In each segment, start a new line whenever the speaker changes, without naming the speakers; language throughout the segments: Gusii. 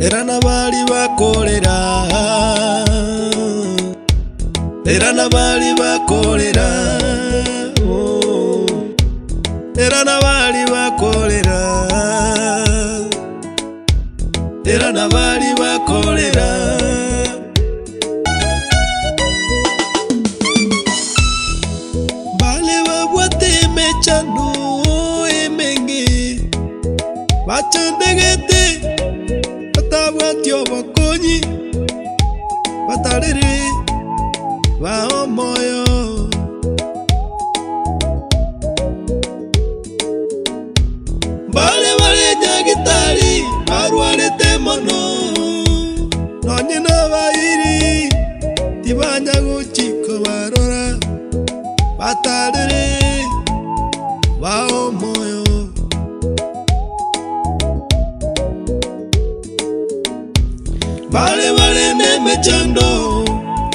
Era nabari bakorera, era nabari bakorera, oh, era nabari bakorera, era nabari bakorera. Mbare babwate emechando emenge, bachandegete, batabwati obokonyi, batariri bae omoyo. Mbare bare nyagitari barwarete mono, nonye nabairi tibanya gochi kobarora, batarire bae omoyo. Bare bare nemechando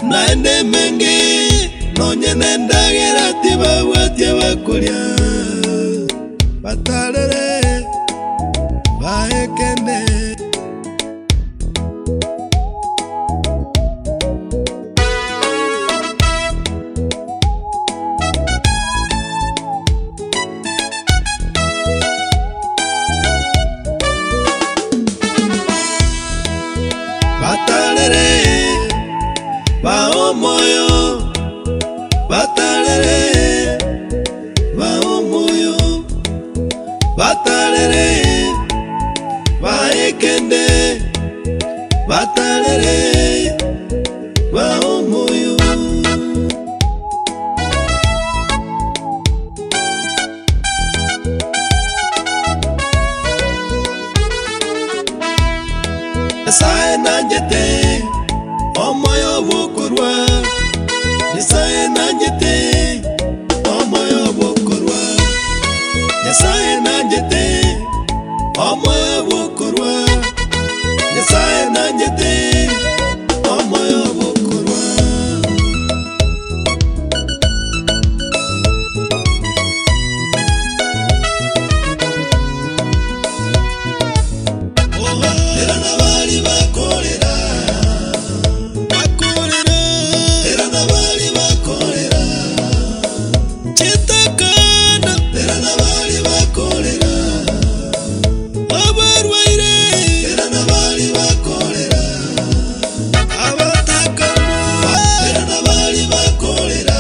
naende emenge, nonye nendagera tibabwatie bakoria, batarere baekene. Batarere bae omoyo, batarere bae omoyo, batarere bae ekende, batarere bae omoyo. Nyasae nanchete omoyo bw'okorua, Nyasae nanchete omoyo bw'okorua, Nyasae nanchete omoyo bw'okorua, Nyasae nanchete omoyo bw'okorua. Era nabari bakorera, bakorera, era nabari bakorera, chitakana, era nabari bakorera, abarwaire, era nabari bakorera, abatakana, era nabari bakorera,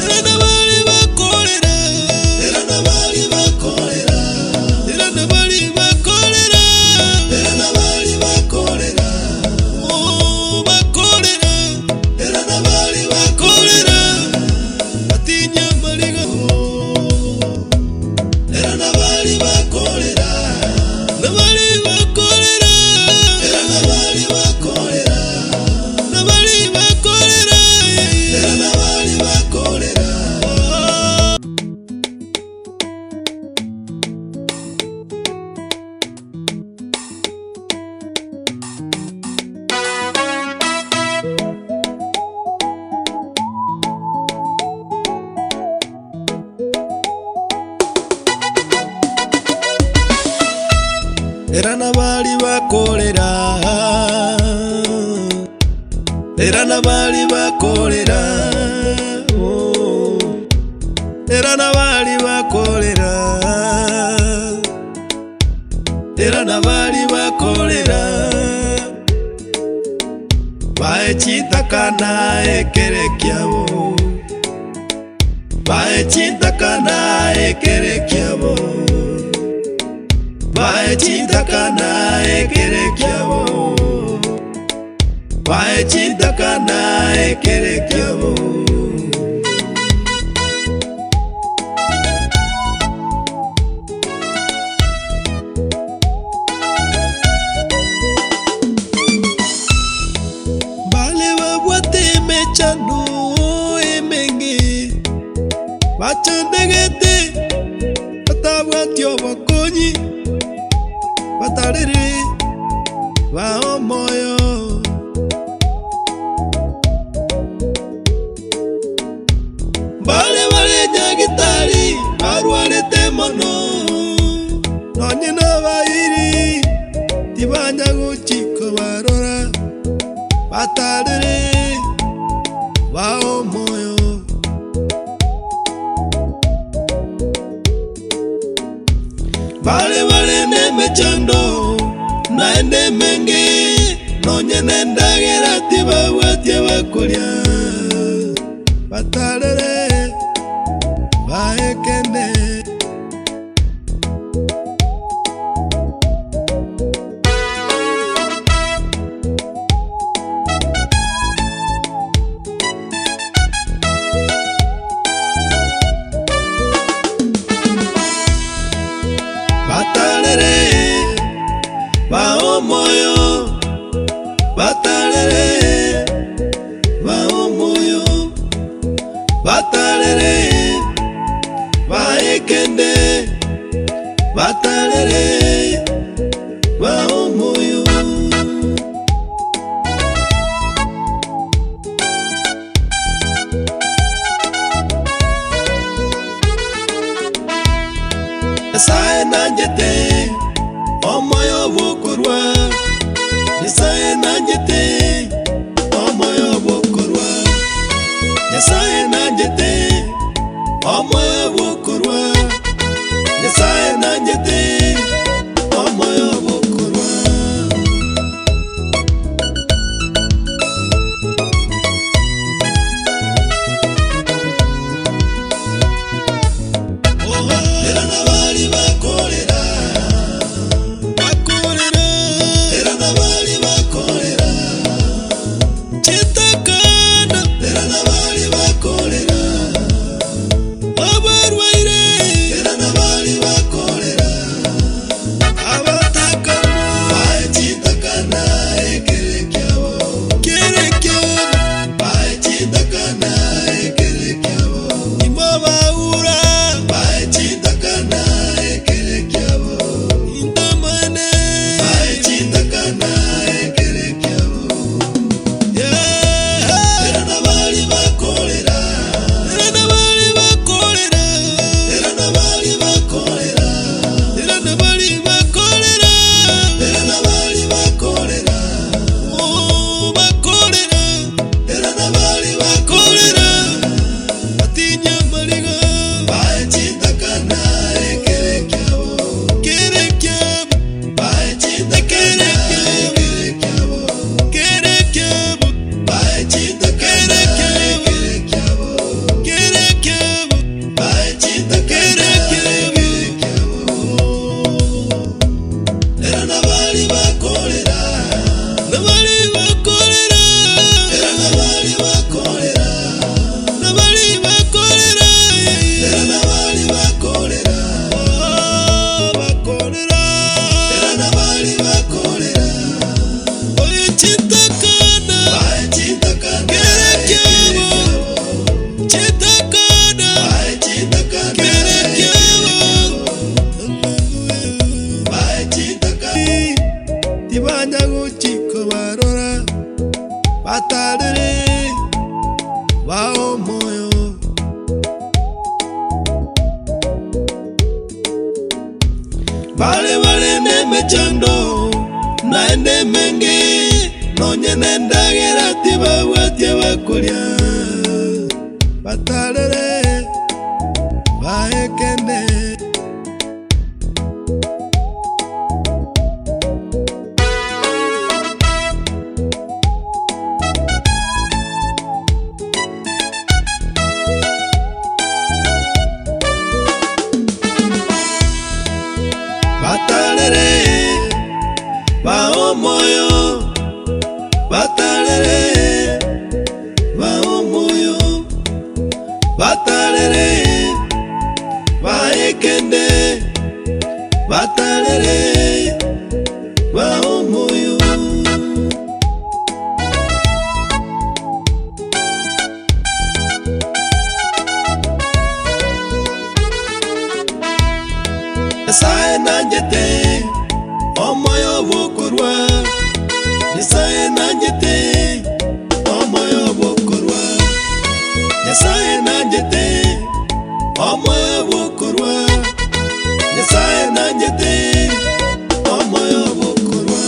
era nabari bakorera, era nabari bakorera, era nabari bakorera, era nabari bakorera, oh bakorera, era nabari bakorera, batinya amariga, era nabari bakorera, nabari bakorera, era nabari bakorera, nabari bakorera, era nabari bakorera. Era nabari bakorera, era nabari bakorera, oh, era nabari bakorera, era nabari bakorera, bae chitakana ekere kiabo, bae chitakana ekere kiabo. Bae chitakana ekere kiabo, bae chitakana ekere kiabo. Mbare babwate emechando emenge, bachandegete, batabwati obokonyi, batariri bae omoyo. Mbare bare nyagitari barwarete mono, nonye nabairi. Tibanya gochi kobarora, batarere bae omoyo. Bare bare nemechando, naende emenge, nonye nendagera tibabwatia bakoria, batarere bae kende. Batarere bae omoyo, batarere bae omoyo, batarere bae kende, batarere bae omoyo. Nyasae nanchete omoyo bw'okorua, Nyasae nanchete omoyo bw'okorua, Nyasae nanchete omoyo bw'okorua, Nyasae nanchete omoyo bw'okorua. Era nabari bakorera, bakorera, era nabari bakorera, chitakana, era nabari bakorera, abarwaire, era nabari bakorera, abatakana, bae chitakana, ekere kiabo, kere kiabo, bae chitakana, ekere kiabo, imobaura, bae chitakana, ekere kiabo, intamane, bae chitakana, ekere kiabo, yeah. Era nabari bakorera, era nabari bakorera, era nabari bakorera, era nabari bakorera, era nabari bakorera, oh bakorera, era nabari bakorera, atinya mariga, bae chitakana, ekere kiabo, kere kiabo, bae chitakana, ekere kiabo, kere kiabo, bae chitakana, ekere kiabo, kere kiabo, bae chitakana, ekere kiabo, era nabari bakorera, nabari bakorera, era nabari bakorera, nabari bakorera, era nabari bakorera, oh bakorera, era nabari bakorera, oye chitakana, bae chitakana, kere kiabo, chitakana, bae chitakana, kere kiabo, bae chitakana. Tibanya gochi kobarora, batarere bae omoyo. Bare bare nemechando, naende emenge, nonye nendagera tibabwatia bakoria, batarere bae kende. Batarere bae omoyo, batarere bae omoyo, batarere bae kende, batarere bae omoyo. Nyasae nanchete omoyo bw'okorua, Nyasae nanchete omoyo bw'okorua, Nyasae nanchete omoyo bw'okorua, Nyasae nanchete omoyo bw'okorua.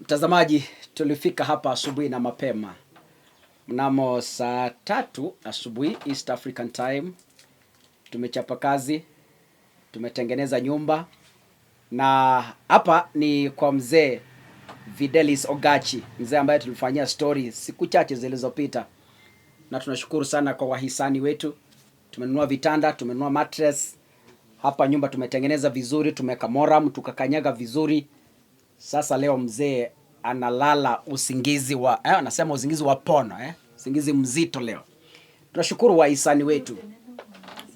Mtazamaji, tulifika hapa asubuhi na mapema mnamo saa tatu asubuhi East African Time. Tumechapa kazi, tumetengeneza nyumba na hapa ni kwa mzee Videlis Ogachi, mzee ambaye tulifanyia story siku chache zilizopita, na tunashukuru sana kwa wahisani wetu. Tumenunua vitanda, tumenunua mattress hapa, nyumba tumetengeneza vizuri, tumeweka moram, tukakanyaga vizuri. Sasa leo mzee analala usingizi wa anasema usingizi wa pono usingizi mzito leo. Tunashukuru wahisani wetu.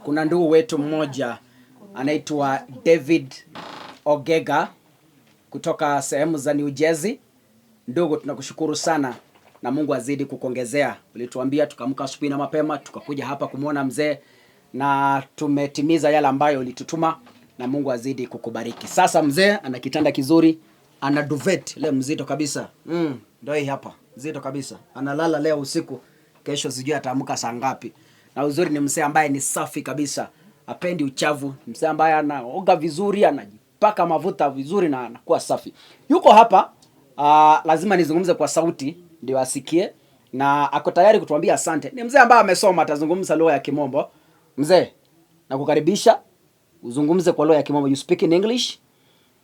Kuna ndugu wetu mmoja anaitwa David Ogega kutoka sehemu za New Jersey. Ndugu, tunakushukuru sana na Mungu azidi kukuongezea. Ulituambia tukaamka asubuhi na mapema tukakuja hapa kumwona mzee na tumetimiza yale ambayo ulitutuma na Mungu azidi kukubariki. Sasa mzee ana kitanda kizuri, ana duvet leo mzito kabisa. Ndio hii hapa, mzito kabisa. Analala leo usiku, kesho sijui ataamka saa ngapi. Na uzuri ni mzee ambaye ni safi kabisa, apendi uchavu, mzee ambaye anaoga vizuri, anajipaka mafuta vizuri na anakuwa safi. Yuko hapa lazima nizungumze kwa sauti ndio asikie, na ako tayari kutuambia asante. Ni mzee ambaye amesoma, atazungumza lugha ya Kimombo. Mzee, nakukaribisha uzungumze kwa lugha ya Kimombo. You speak in English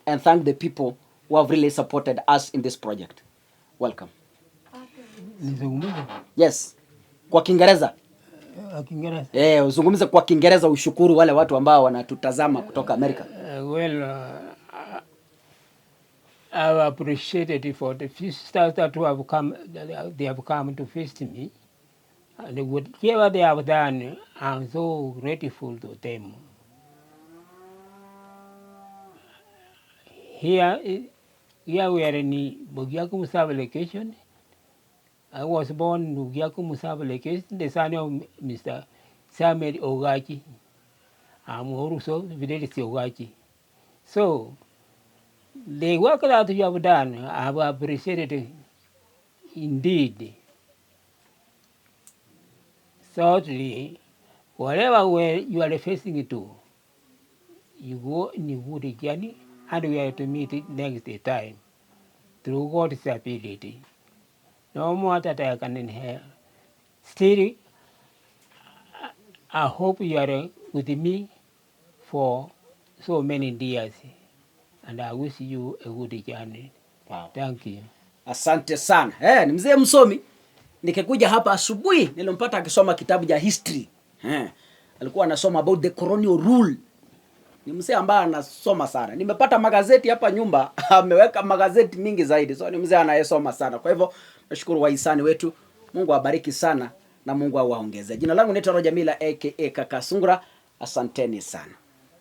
and thank the people who have really supported us in this project. Welcome.
Nizungumze
Yes, kwa Kiingereza.
Kiingereza.
Eh, uzungumze kwa Kiingereza ushukuru wale watu ambao wanatutazama kutoka Amerika.
Well, I've appreciated for the visitors that who have come, they have come to visit me. And whatever they have done, I'm so grateful to them. Here we are in Bogiakumu sub-location. I was born in Bogiakumu sub-location, the son of Mr. Samuel Ogachi. I'm also Fidelis Ogachi. So, the work that you have done, I have appreciated indeed. Thirdly, whatever way you are facing to, you go in a good journey and we are to meet next time through God's ability. No more that I can inherit. Still, I hope you are with me for so many years and I wish you a good journey.
Wow.
Thank you.
Asante sana. Ni mzee msomi. Nikikuja hapa asubuhi nilimpata akisoma kitabu cha history. Alikuwa anasoma about the colonial rule. Ni mzee ambaye anasoma sana. Nimepata magazeti hapa nyumba, ameweka magazeti mingi zaidi. So ni mzee anayesoma sana. Kwa hivyo nashukuru wahisani wetu. Mungu awabariki sana na Mungu awaongeze. Jina langu ni Roger Mila aka Kaka Sungura. Asanteni sana.